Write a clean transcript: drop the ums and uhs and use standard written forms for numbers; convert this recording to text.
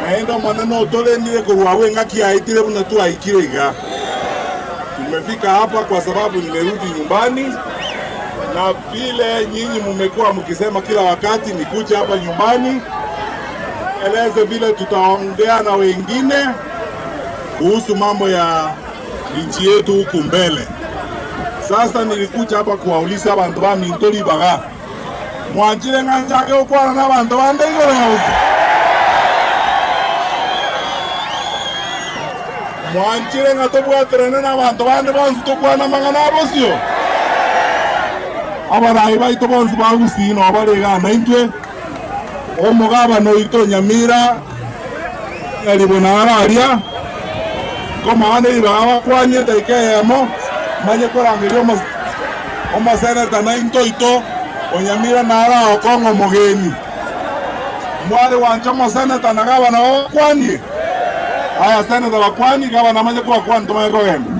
Naende Omonene otorendire korwa agwo engaki yaetire buna twaikire iga. Tumefika hapa kwa sababu nimerudi nyumbani, na vile nyinyi mumekuwa mkisema kila wakati nikuje hapa nyumbani eleze vile tutaongea na wengine kuhusu mambo ya nchi yetu huku mbele. Sasa nilikuja hapa kuwauliza abanto baminto ribaga, mwanchire ng'a nchake gokwana nabanto bande igoro ya gose? Mwanchire ng'a tobwaterane nabanto bande bonsi tokwane amang'ana a bosio? Abarai baito bonsi ba Gusii noo bare igaa naintwe, Omogabana oito Nyamira Nyaribo naro aria, nkomoa ribaga bakwanie edaika eyemo, manye korangeria omoseneta nainto oito o Nyamira naro agokong'a omogeni. Mware gwancha omoseneta na gabana babakwanie? Aya seneta bakwanie, gabana amanye kobakwania tomanye kogenda.